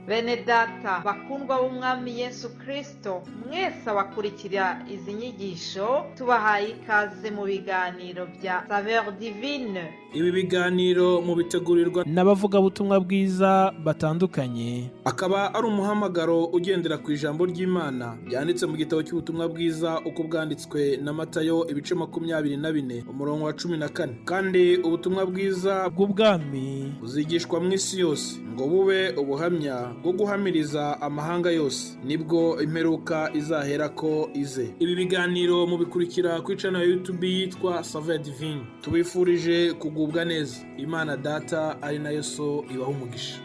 Bene Data bakundwa b'Umwami Yesu Kirisito, mwese abakurikira izi nyigisho, tubahaye ikaze mu biganiro bya Saveur Divine. Ibi biganiro mubitegurirwa n'abavugabutumwa bwiza batandukanye. Akaba ari umuhamagaro ugendera ku ijambo ry'Imana ryanditse mu gitabo cy'ubutumwa bwiza uko bwanditswe na Matayo, ibice 24, umurongo wa 14. Kandi ubutumwa bwiza bw'ubwami buzigishwa mu isi yose ngo bube ubuhamya bwo guhamiriza amahanga yose, nibwo imperuka izaherako ize. Ibi biganiro mubikurikira ku channel ya YouTube yitwa Saveur Divine. Tubifurije kugubwa neza. Imana Data ari nayo So ibaha umugisha.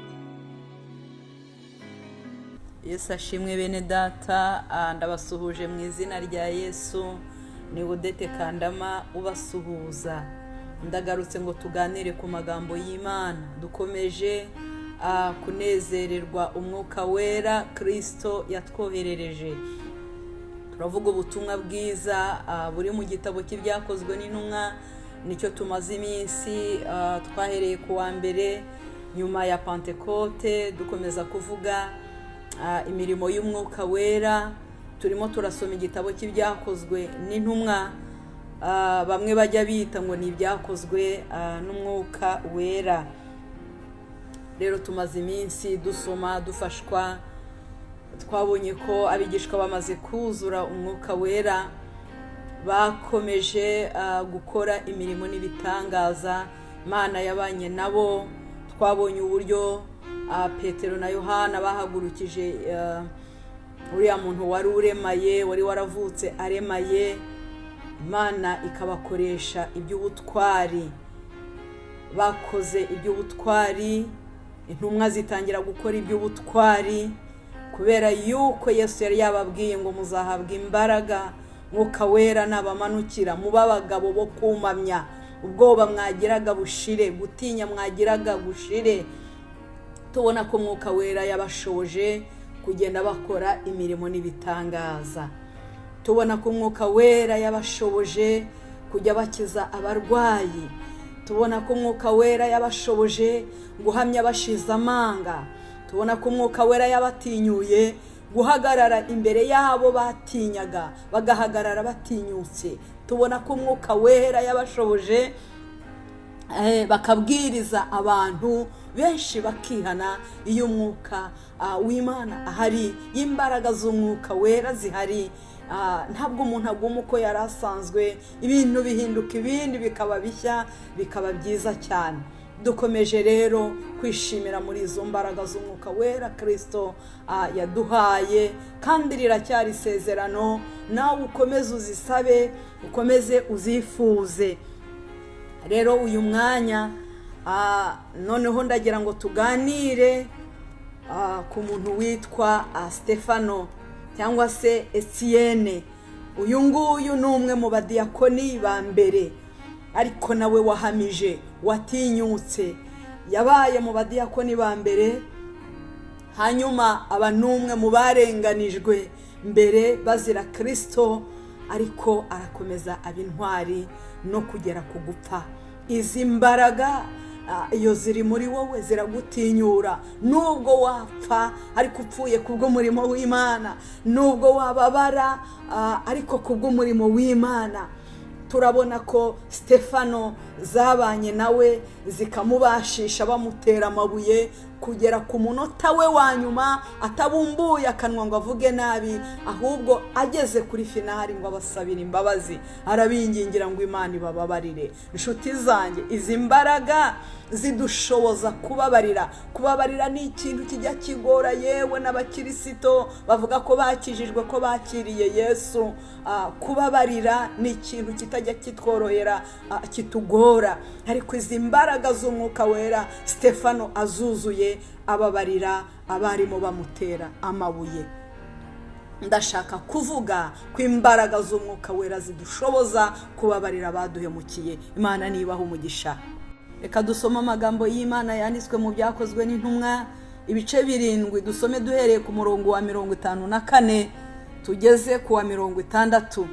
Yesu ashimwe, bene Data. Ndabasuhuje mu izina rya Yesu. Ni Budete Kandama ubasuhuza. Ndagarutse ngo tuganire ku magambo y'Imana. Dukomeje kunezererwa Umwuka Wera Kirisito yatwoherereje. Turavuga ubutumwa bwiza buri mu gitabo cy'Ibyakozwe n'Intumwa, nicyo tumaze iminsi. Twahereye ku wa mbere nyuma ya Pantekote, dukomeza kuvuga imirimo y'Umwuka Wera. Turimo turasoma igitabo cy'Ibyakozwe n'Intumwa, bamwe bajya bita ngo ni Ibyakozwe n'Umwuka Wera. Rero tumaze iminsi dusoma, dufashwa. Twabonye ko abigishwa bamaze kuzura Umwuka Wera bakomeje gukora imirimo n'ibitangaza. Imana yabanye nabo. Twabonye uburyo Petero na Yohana bahagurukije uriya muntu wari uremaye, wari waravutse aremaye, Imana ikabakoresha iby'ubutwari. Bakoze iby'ubutwari, intumwa zitangira gukora iby'ubutwari kubera yuko Yesu yari yababwiye ngo: "Muzahabwa imbaraga Mwuka Wera nabamanukira, mube abagabo bo kumamya, ubwoba mwagiraga bushire, gutinya mwagiraga gushire." Tubona ko Umwuka Wera yabashoje kugenda bakora imirimo n'ibitangaza. Tubona ko Umwuka Wera yabashoboje kujya bakiza abarwayi. Tubona ko Umwuka Wera yabashoboje guhamya bashize amanga. Tubona ko Umwuka Wera yabatinyuye guhagarara imbere y'abo batinyaga, bagahagarara batinyutse. Tubona ko Umwuka Wera yabashoboje bakabwiriza abantu benshi bakihana. Iyo Umwuka w'Imana ahari, imbaraga z'Umwuka Wera zihari, ntabwo umuntu aguma uko yari asanzwe. Ibintu bihinduka ibindi, bikaba bishya, bikaba byiza cyane. Dukomeje rero kwishimira muri izo mbaraga z'Umwuka Wera Kirisito yaduhaye, kandi riracyari isezerano. Nawe ukomeze uzisabe, ukomeze uzifuze. Rero uyu mwanya noneho ndagira ngo tuganire ku muntu witwa Stefano cyangwa se Etiyene. Uyu nguyu ni umwe mu badiyakoni ba mbere, ariko nawe wahamije, watinyutse. Yabaye mu badiyakoni ba mbere, hanyuma aba n'umwe mu barenganijwe mbere bazira Kirisito, ariko arakomeza aba intwari no kugera ku gupfa. Izi mbaraga iyo ziri muri wowe ziragutinyura, nubwo wapfa ariko upfuye kubw'umurimo w'Imana, nubwo wababara ariko kubw'umurimo w'Imana. Turabona ko Stefano zabanye nawe, zikamubashisha bamutera amabuye kugera ku munota we wa nyuma atabumbuye akanwa ngo avuge nabi, ahubwo ageze kuri finale ngo abasabire imbabazi, arabingingira ngo Imana ibababarire. Inshuti zanjye, izi mbaraga zidushoboza kubabarira. Kubabarira ni ikintu kijya kigora yewe n'abakirisito bavuga ko bakijijwe, ko bakiriye Yesu. Kubabarira ni ikintu kitajya kitworohera, kitugora, ariko izi mbaraga z'Umwuka Wera, Stefano azuzuye, ababarira abarimo bamutera amabuye. Ndashaka kuvuga ko imbaraga z'Umwuka Wera zidushoboza kubabarira abaduhemukiye. Imana nibaha umugisha. Reka dusome amagambo y'Imana yanditswe mu Byakozwe n'Intumwa, ibice 7. Dusome duhereye ku murongo wa 54 tugeze ku wa 60.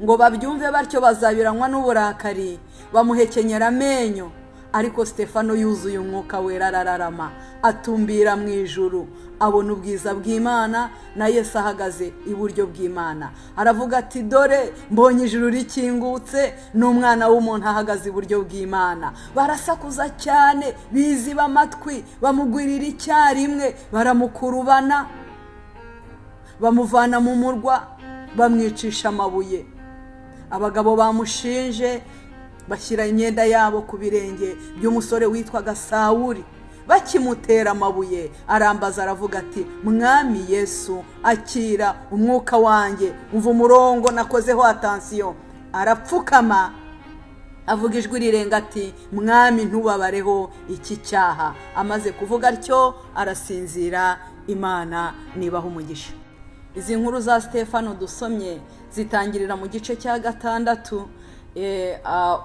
Ngo babyumve batyo, bazabiranywa n'uburakari, bamuhekenyera amenyo. Ariko Stefano yuzuye umwuka wera, arararama, atumbira mu ijuru, abona ubwiza bw'Imana na Yesu ahagaze iburyo bw'Imana. Aravuga ati: "Dore mbonye ijuru rikingutse n'umwana w'umuntu ahagaze iburyo bw'Imana." Barasakuza cyane, biziba amatwi, bamugwirira icyarimwe, baramukurubana, bamuvana mu murwa, bamwicisha amabuye. Abagabo bamushinje bashyira imyenda yabo ku birenge by'umusore witwaga Sawuri. Bakimutera amabuye, arambaza, aravuga ati: "Mwami Yesu, akira umwuka wanjye." Umva umurongo nakozeho attention. Arapfukama, avuga ijwi rirenga ati: "Mwami, ntubabareho iki cyaha." Amaze kuvuga atyo arasinzira. Imana nibaha umugisha. Izi nkuru za Stefano dusomye zitangirira mu gice cya 6,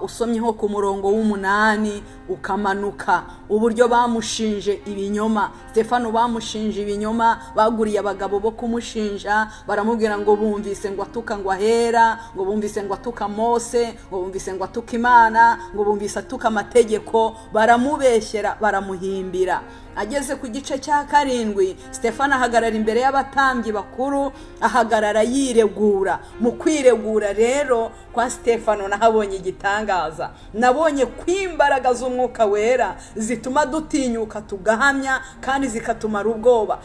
usomye nko ku murongo w'8 ukamanuka, uburyo bamushinje ibinyoma. Stefano bamushinje ibinyoma, baguriye abagabo bo kumushinja, baramubwira ngo bumvise ngo atuka ngo ahera, ngo bumvise ngo atuka Mose, ngo bumvise ngo atuka Imana, ngo bumvise atuka amategeko. Baramubeshyera, baramuhimbira. Ageze ku gice cya 7, Stefano ahagarara imbere y'abatambyi bakuru, ahagarara yiregura. Mu kwiregura rero kwa Stefano nahabonye igitangaza. Nabonye ko imbaraga z'umwuka wera zituma dutinyuka tugahamya, kandi zikatumara ubwoba.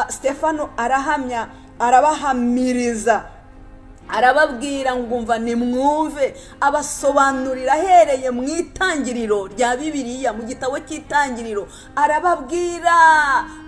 Stefano arahamya, arabahamiriza, arababwira ngo: "Umva, nimwumve." Abasobanurira ahereye mu itangiriro rya Bibiliya, mu gitabo cy'Itangiriro, arababwira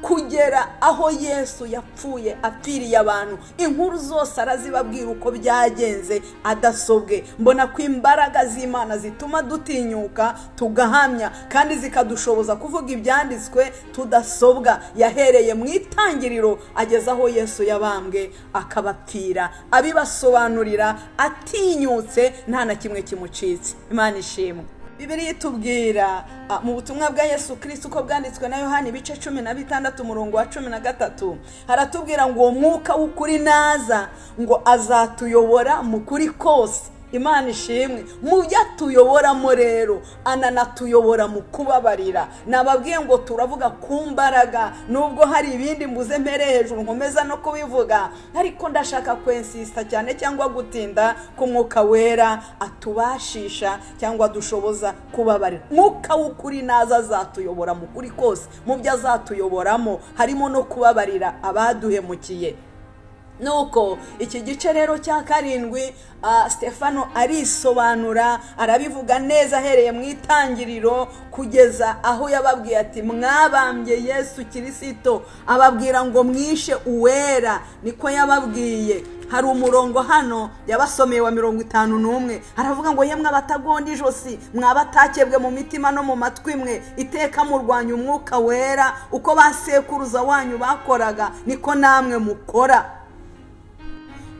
kugera aho Yesu yapfuye apfiriye abantu. Inkuru zose arazibabwira uko byagenze adasobwe. Mbona ko imbaraga z'Imana zituma dutinyuka tugahamya, kandi zikadushoboza kuvuga ibyanditswe tudasobwa. Yahereye mu itangiriro ageze aho Yesu yabambwe akabapfira, abibasobanurira atinyutse, nta na kimwe kimucitse. Imana ishimwe. Bibiliya itubwira mu butumwa bwa Yesu Kristo uko bwanditswe na Yohani, ibice 16, umurongo wa 13, haratubwira ngo uwo mwuka w'ukuri naza, ngo azatuyobora mu kuri kose. Imana ishimwe. Mu byo atuyoboramo rero, ananatuyobora mu kubabarira. Nababwiye ngo turavuga ku mbaraga, nubwo hari ibindi mbuze mbere hejuru nkomeza no kubivuga, ariko ndashaka kwensista cyane cyangwa gutinda ku mwuka wera atubashisha cyangwa dushoboza kubabarira. Mwuka w'ukuri naza azatuyobora mu kuri kose. Mu byo azatuyoboramo harimo no kubabarira abaduhemukiye. Nuko iki gice rero cya 7, Stefano arisobanura, arabivuga neza ahereye mu itangiriro kugeza aho yababwiye ati: "Mwabambye Yesu Kirisito." Ababwira ngo: "Mwishe uwera." Niko yababwiye. Hari umurongo hano yabasomeye wa 51, aravuga ngo: "Yemwe abatagonda ijosi, mwabatakebwe mu mitima no mu matwi mwe, iteka murwanya umwuka wera, uko ba sekuruza wanyu bakoraga niko namwe mukora."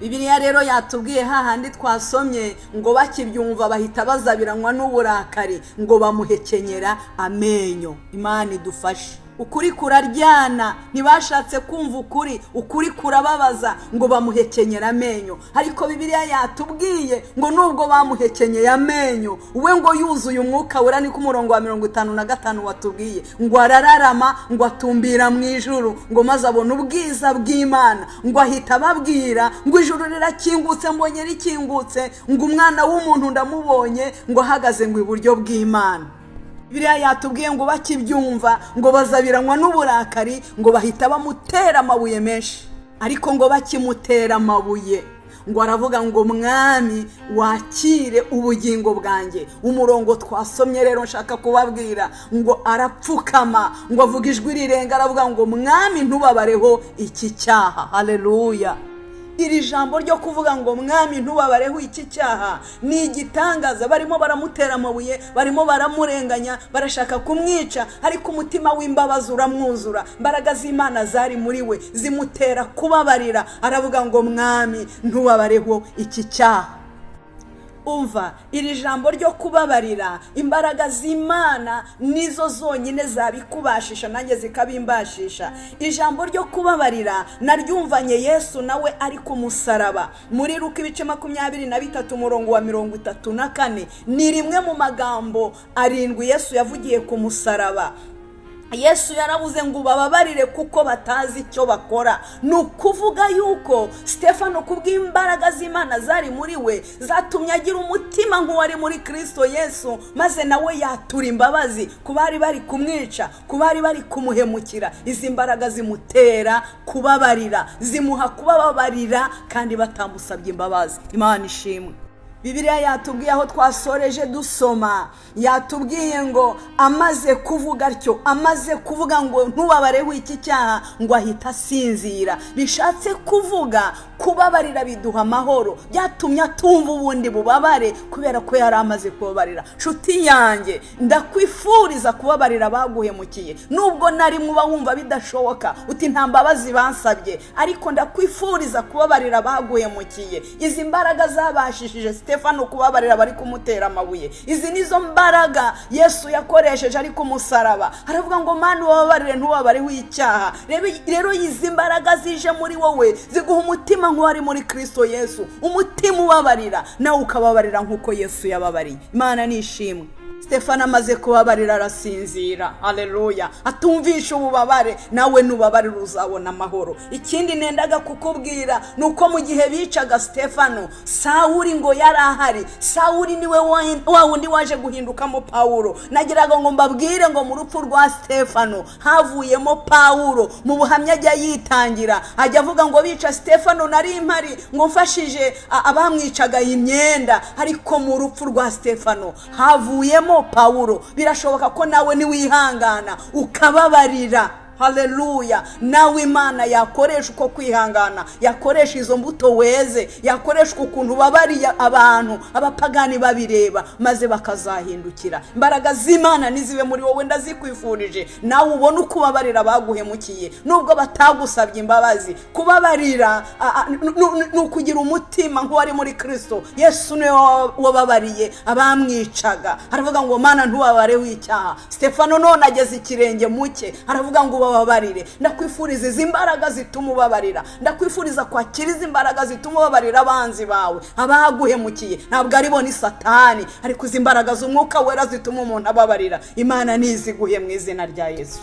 Bibiliya rero yatubwiye hahandi twasomye ngo bakibyumva bahita bazabiranywa n'uburakari, ngo bamuhekenyera amenyo. Imana idufashe. Ukuri kuraryana, ntibashatse kumva ukuri. Ukuri kurababaza, ngo bamuhekenyera amenyo. Ariko Bibiliya yatubwiye ngo nubwo bamuhekenyeye amenyo, we ngo yuzuye umwuka wera, niko umurongo wa 55 watubwiye, ngo arararama, ngo atumbira mu ijuru, ngo maze abona ubwiza bw'Imana, ngo ahita ababwira ngo: "Ijuru rirakingutse, mbonye rikingutse, ngo umwana w'umuntu ndamubonye, ngo ahagaze ngo iburyo bw'Imana." Biriya yatubwiye ngo bakibyumva, ngo bazabiranywa n'uburakari, ngo bahita bamutera amabuye menshi. Ariko ngo bakimutera amabuye, ngo aravuga ngo: "Mwami, wakire ubugingo bwanjye." Umurongo twasomye rero nshaka kubabwira, ngo arapfukama, ngo avuga ijwi rirenga, aravuga ngo: "Mwami, ntubabareho iki cyaha." Haleluya. Iri jambo ryo kuvuga ngo: "Mwami, ntubabareho iki cyaha" ni igitangaza. Barimo baramutera amabuye, barimo baramurenganya, barashaka kumwica, ariko umutima w'imbabazi uramwuzura. Imbaraga z'Imana zari muri we zimutera kubabarira, aravuga ngo: "Mwami, ntubabareho iki cyaha." Umva, iri jambo ryo kubabarira, imbaraga z'Imana nizo zonyine zabikubashisha, nanjye zikabimbashisha. Ijambo ryo kubabarira naryumvanye Yesu nawe ari ku musaraba. Muri Luka ibice 23 umurongo wa 34, ni rimwe mu magambo 7 Yesu yavugiye ku musaraba. Yesu yarabuze ngo ubababarire kuko batazi icyo bakora. Ni ukuvuga yuko Stefano kubw'imbaraga z'Imana zari muri we zatumye agira umutima nk'uwari muri Kristo Yesu, maze nawe yatura imbabazi ku bari bari kumwica, ku bari bari kumuhemukira. Izi mbaraga zimutera kubabarira, zimuha kubababarira kandi batamusabye imbabazi. Imana ishimwe. Bibiliya yatubwiye aho twasoreje dusoma, yatubwiye ngo amaze kuvuga atyo, amaze kuvuga ngo ntubabareho iki cyaha, ngo ahita asinzira. Bishatse kuvuga kubabarira biduha amahoro, byatumye atumva ubundi bubabare kubera ko yari amaze kubabarira. Nshuti yanjye, ndakwifuriza kubabarira abaguhemukiye, nubwo nari muba wumva bidashoboka, uti nta mbabazi bansabye, ariko ndakwifuriza kubabarira abaguhemukiye. Izi mbaraga zabashishije Stefano kubabarira bari kumutera amabuye. Izi nizo mbaraga Yesu yakoresheje ari ku musaraba. Aravuga ngo Mana ubabarire ntubabareho icyaha. Rero izi mbaraga zije muri wowe ziguha umutima nk'uwari muri Kristo Yesu, umutima ubabarira, nawe ukababarira nk'uko Yesu yababariye. Imana ni ishimwe. Stefano amaze kubabarira arasinzira. Haleluya. Atumvisha ububabare, nawe nubabarira uzabona amahoro. Ikindi nendaga kukubwira ni uko mu gihe bicaga Stefano, Sawuli ngo yari ahari. Sawuli niwe wa wundi waje guhindukamo Pawulo. Nagiraga ngo mbabwire ngo mu rupfu rwa Stefano havuyemo Pawulo. Mu buhamya ajya yitangira, ajya avuga ngo bica Stefano nari mpari, ngo mfashije abamwicaga imyenda, ariko mu rupfu rwa Stefano havuyemo Pawulo. Birashoboka ko nawe niwihangana ukababarira, haleluya, nawe Imana yakoresha uko kwihangana, yakoresha izo mbuto weze, yakoresha ukuntu babariye abantu, abapagani babireba maze bakazahindukira. Imbaraga z'Imana nizibe muri wowe, ndazikwifurije. Nawe ubone uko ubabarira abaguhemukiye nubwo batagusabye imbabazi. Kubabarira ni ukugira umutima nk'uwari muri Kristo Yesu. Niwe wababariye abamwicaga, aravuga ngo Mana ntubabareho icyaha. Stefano none ageze ikirenge muke, aravuga ngo ubabarire. Ndakwifuriza izi mbaraga zituma ubabarira, ndakwifuriza kwakira izi mbaraga zituma ubabarira abanzi bawe, abaguhemukiye. Ntabwo ari bo, ni Satani, ariko izi mbaraga z'umwuka wera zituma umuntu ababarira, Imana niziguhe mu izina rya Yesu.